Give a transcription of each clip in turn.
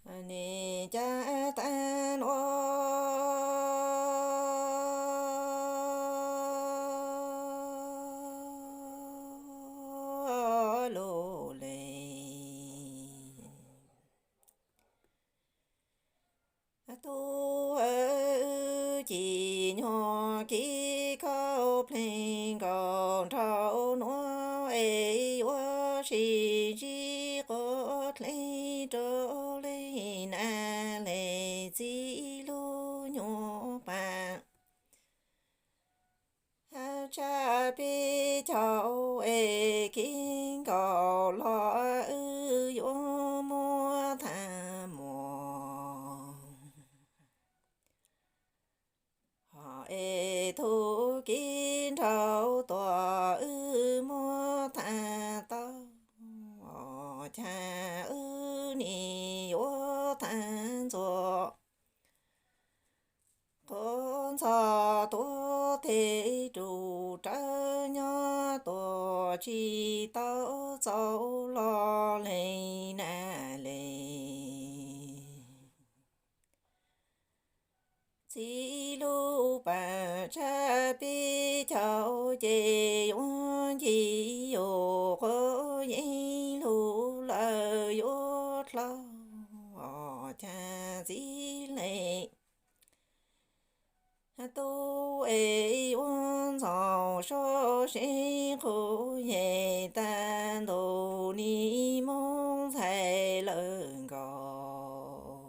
Nim caj tag nua lug le. Tub ci nyuag kib kauj pleeg nkaus nraug nuav es yuav sib ntsib quav dlej rua le na le txiv lub nyuag paam. Tshaj peb caug es kib nkaus los wb yuav muab thaaj muag. Ho es tug kib nraug tuam wb muab thaaj tau, cas wb nim yuav thaaj ntxuav. Quav ntxhov tuav teg rus rawv nyob tuam tsis tau txaus los le na le. Txiv lub paam tshaj peb caug ces yuav ncig yus quav yeeb lug lawm yuav dlau cas txiv le. Tub es yuav ntxhov sab seb qhuv yeg tag ntuj nim moob ntxhais lawm nkaus.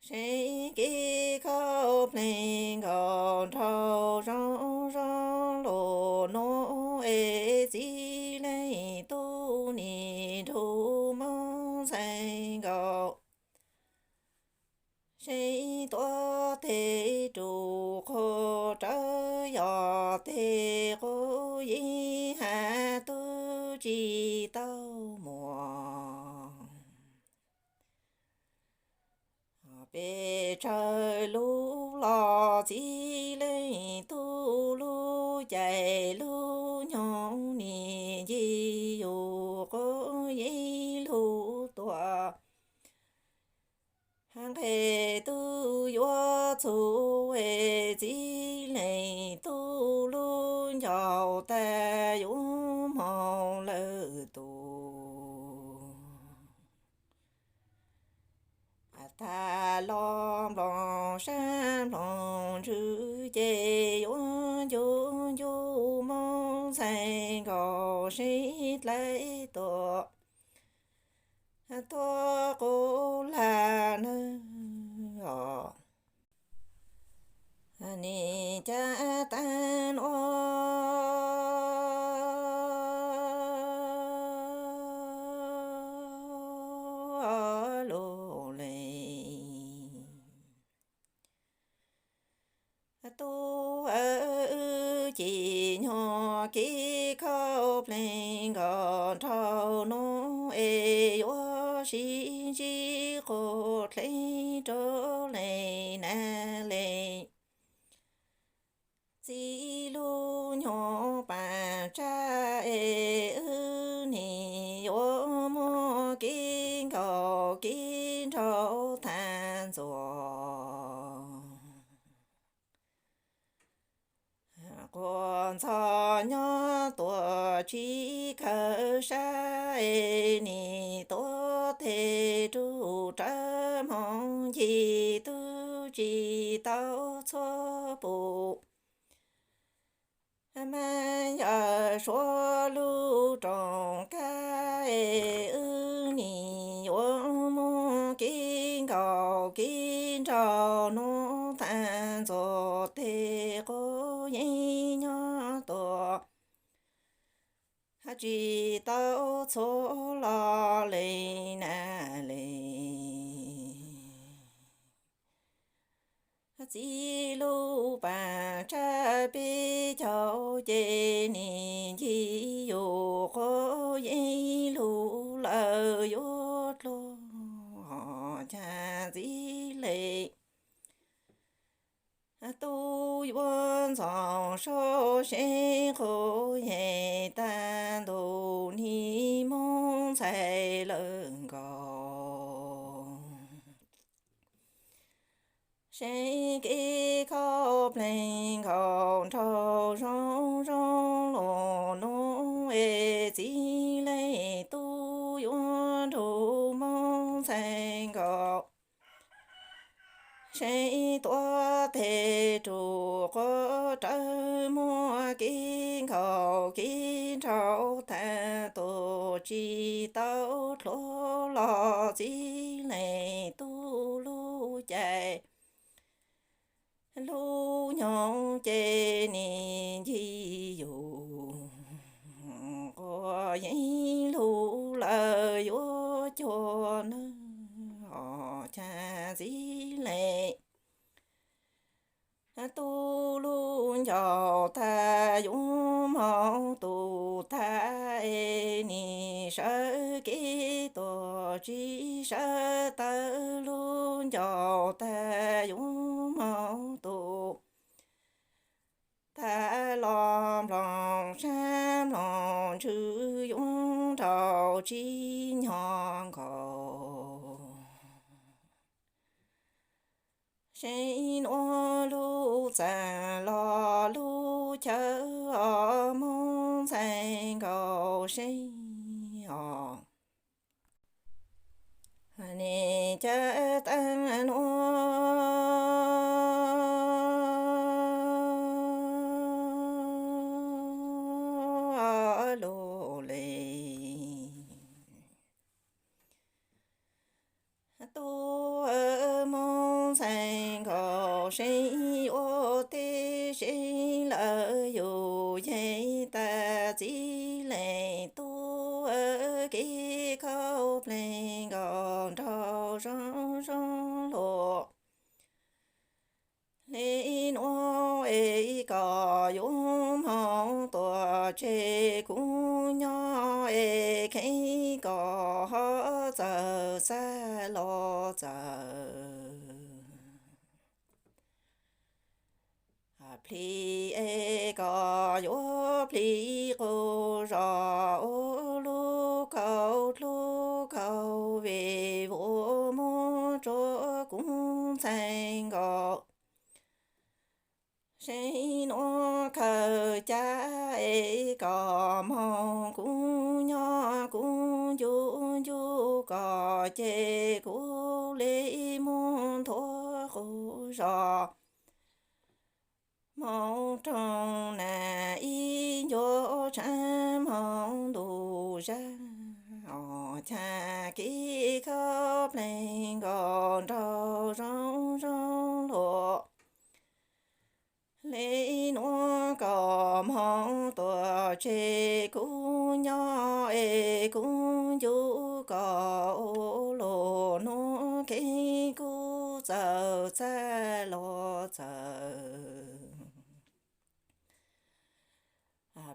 Seb kib kauj pleeg nkaus nraug zoo zoo lug nuav es txiv leej tub nim nrug moob ntxhais nkaus. Seb tuav teg rus qhuav rawv yog teg quav yeeb has tub tsis tau muag. Pes tsawg lub los txiv leej tub lub caij lub nyoog nim ncig yus quav yeeb lug tuam. Nqeg tub yuav txug es txiv leej tub lub ncauj tag yuav moog lawm tus. Tag los nplooj sab nplooj ntsws ces yuav ncu ncu moob ntxhais nkaus seb dlai tuam tuab quv lag nawb os. Nim caj tag nua lug le. Tub wb ci nyuag kib kauj pleeg nkaus nraug nuav es yuav sib ntsib quav dlej rua le na le. Txiv lub nyuag paam tshaj es wb nim yuav muab kib nkaus kib nraug thaaj ntxuav. Quas ntxhov nyob tuam tsis kawg sab es nim tuav teg rus rawv moog ncig tub tsis tau txhua pum. Mas yawm suav lub rooj kab es wb nim yuav muab kib nkaus kib nraug nuav thaaj ntxuav teg quav yeeb nyob tuam tsis tau txhua los le na le. Txiv lub paam tshaj peb caug ces nim ncig yus quav yeeb lug lawm yuav dlua cas txiv le. Tub yuav ntxhov sab seb qhuv yeg tag ntuj nim moob ntxhais lawm nkaus. Seev kev khaub plees nkaus nraug zoo zoo los hnub es txiv leej tub yuav nrug Hmoob ntxhais nkaus. Seev tuav tes rus quav rawv muaj kev nkhaus kev nraug tag tus tsis tau dluav los txiv leej tub lub caij lub nyoog ces nim ncig yus quas yeeb lug lawm yuav cuag nws os cas txiv leej tub lub ncauj tag yuav moog tu tag es nim sawv kev tuaj tsis sawv tawv lub ncauj tag yuav moog tu tag los nplooj sab nplooj ntsws yuav nraug tsis nyog nkaus. Seev nuav lub txaj los lub chaw os Hmoob ntxhais nkaus seev os. Nim cav tag nuav lug le. Tub Hmoob ntxhais nkaus seev yuav teb seev lawm yus yeej tag txiv leej tub kev khaub plees nkaus nraug zoo zoo luag. Le nuav es koj yuav moog tuaj tseg kuv nyob es kheev koj ho txawm txaj los txawm plig es koj yuav plig quas zos ua lub kauj dlub kauj vim vuas muab rua kuv ntxhais nkaus. Seev nuav khaws cav es koj moog kuv nyob kuv ncu ncu koj ces kuv le muab nthuav quas zos moog roog nas ib ncua tshaav moog ntu zag os cas kev khaub plees nkaus nraug zoo zoo luag. Le nuav koj moog tuaj tseg kuv nyob es kuv ncu koj ua luag nuav kheev kuv txawm txaj los txawm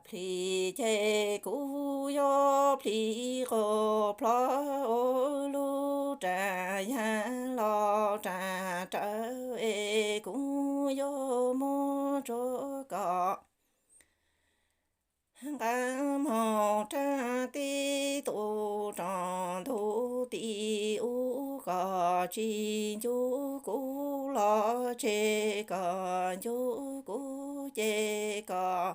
plig ces kuv yuav plig quas plhov ua lub raj yag los raj rawv es kuv yuav muab rua koj nqa moog raj teb tu rog ntug ti ub koj tsis ncu kuv los tseg koj ncu kuv ces koj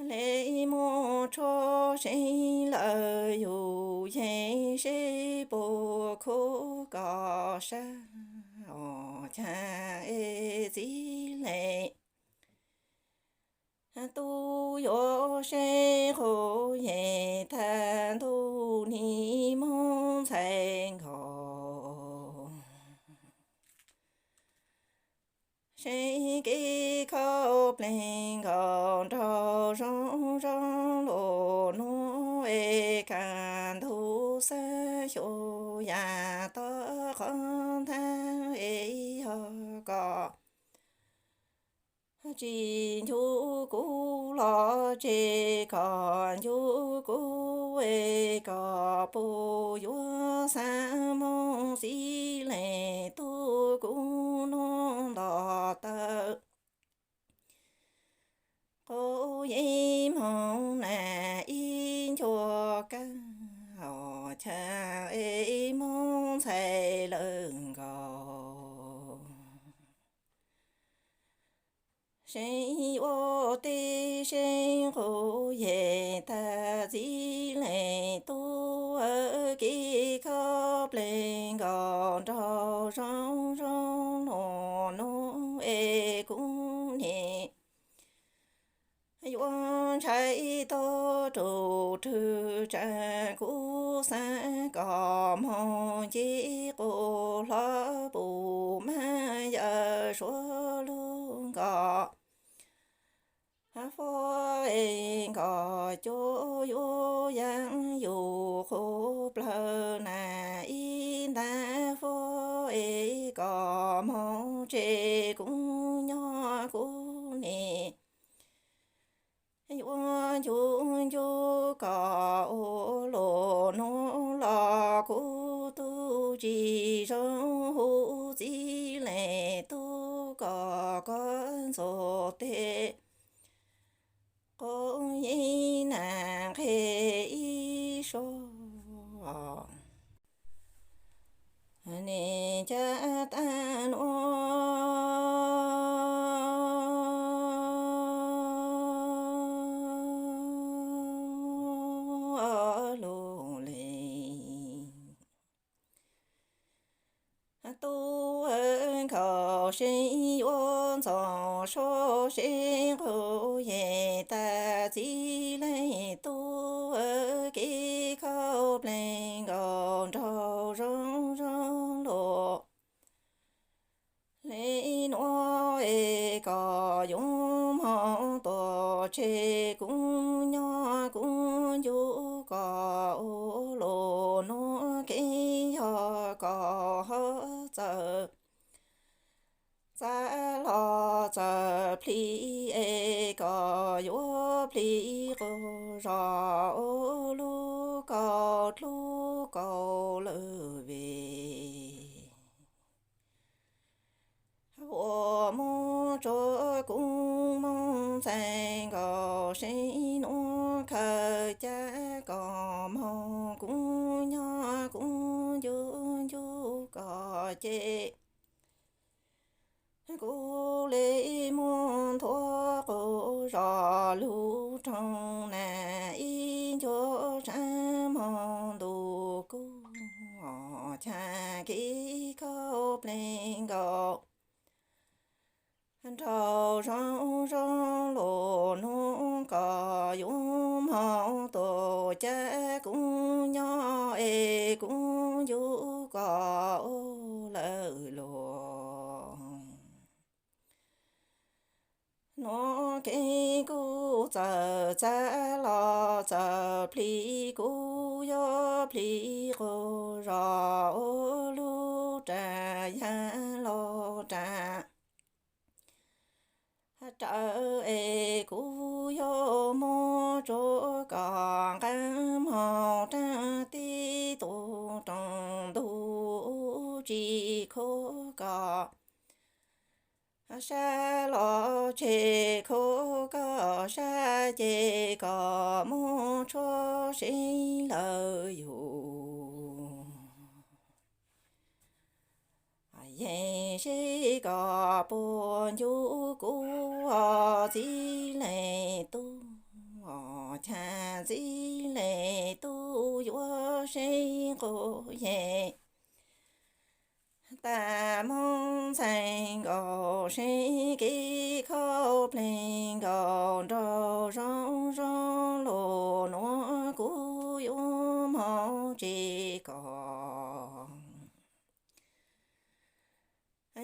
le muab tshuab seev lawm yus yeej seb puas khuv koj sab os cas es txiv leej tub yuav seb qhuv yeej tag ntuj nim moog ntxhais nkaus. Seev kev khaub plees nkaus nraug zoo zoo luag nuav es kaj ntug xab xyuas yam tau qhov ntag es yog koj tsis ncu kuv los tseg koj ncu kuv es koj puas yuav xaav moog txiv leej tub kuv nuav nto tawm quas yeeb moog nas ib ncua kab, chaw es Hmoob ntxhais lawv nkaus. Seev yuav teb seev quv yem tag, txiv leej tub kev khaub plees nkaus, nraug zoo zoo luag nus es kuv niam yuav ntshai tog rau rwg tsa. Kuv xav kom moog nce quas hlo, puj mab yawm suav lug nkaus, fab es nkaus cuab yuav yaam yus qhuav plawg na ib nta, fab es kom moog tseg kuv nyob kuv niam yuav ncu ncu kom ua luag nus los kuv tub tsis zoo, hu txiv leej tub kom koj ntxuag teg quv yeeb na nqeg ib suab. Nim caj tag nuav lug le, tub nkauj seev yuav ntxoov suab, seev quv yem tag, txiv leej tub kev khaub plees nkaus, nraug zoo zoo luag le nuav es kom yuav moog tuam tseg kuv nyob kuv ncu kom ua luag nus kev, yog kom ho txawm txav los txawm plhis es kom yuav plhis quas zos ua lub kaus dlub kaus lawm vim uas muab tsuav kuv moog ntxhais nkaus, seev nuav khaws caj kom moog kuv nyob kuv ncu ncu kom ces kuv le muab nthuav quas zos lug roog na ib ncua tsav moog ntuj kuj, chaw kev khaub plees nkaus, nraug zoo zoo luag nus kom yuav moog tuam caj kuv nyob es kuv ncu kom ua lawm luag. Nuav kev kuv txawm txav los txawm plhis, kuv yuav plhis quas zos ua lub rag yag los rag rawv es kuv yuav muab tsuav kom nqaa moog raag tib tug rooj ntug tsis khuv kom sab los tseg, khuv kom sab ces kom muab tshuab seev lawm yug. Yeej seb kom puas ncu kuv txiv leej tub, chaw txiv leej tub yuav seev quv yeej tag, moog ntxhais nkaus seev kev khaub plees nkaus, nraug zoo zoo luag nus kuv yuav moog tseg kom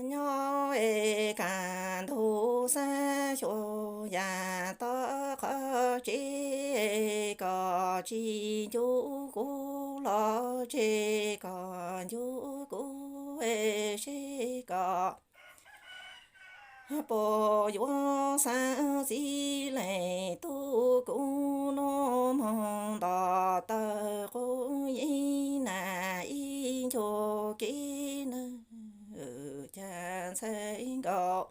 nyob es kaaj ntug xaab xyuas yaam tod qhov tsev, kom tsis ncu kuv los tseg, kom ncu kuv es seb kom puas yuav xaav txiv leej tub kuv nuav moog nto tawg quv yeeb na ib ncua kev nawb, chaw ntxhais nkaus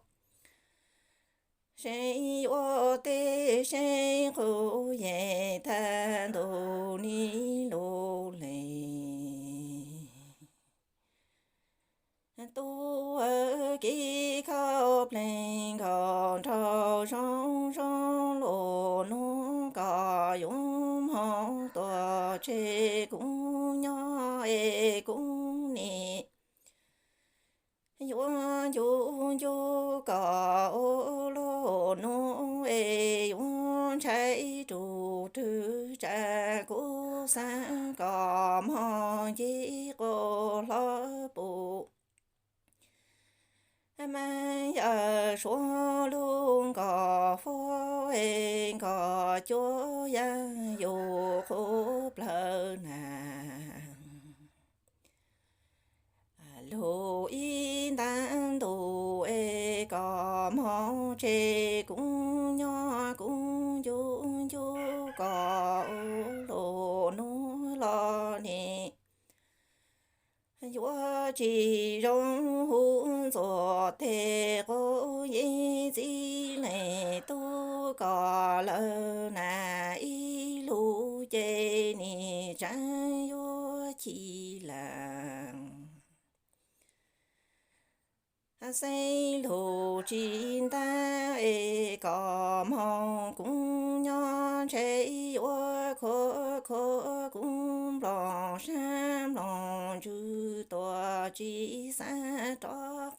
seev yuav teb seev qub yeej tag ntuj nim lug le. Tub kev khaub plees nkaus nraug zoo zoo, lub hnub koj yuav moog tuaj tseg kuv nyob es kuv nim yuav ncu ncu koj. Ua lub hnub es yuav ntshai rus rwg tsa, kuv xaav koj moog nce quas hlo pum. Mas yawg suav lug nkoj fuab es nkoj cuab yawg yug qhuav plawg na. Lug ib ntav ntuj es koj moog tseg kuv nyob kuv ncu ncu koj. Ua lub hnub los nim yuav tsis zoo, huv ntxuav teg quav yeeb, txij leej tub koj lawm na, ib lub cev nim tsaam yuav chim lawm. Xeeb lug tsis ntaab es koj moog kuv nyob, ntshe yuav khuav khuav kuv nplooj sab nplooj ntsws, tuaj tsis xaav rov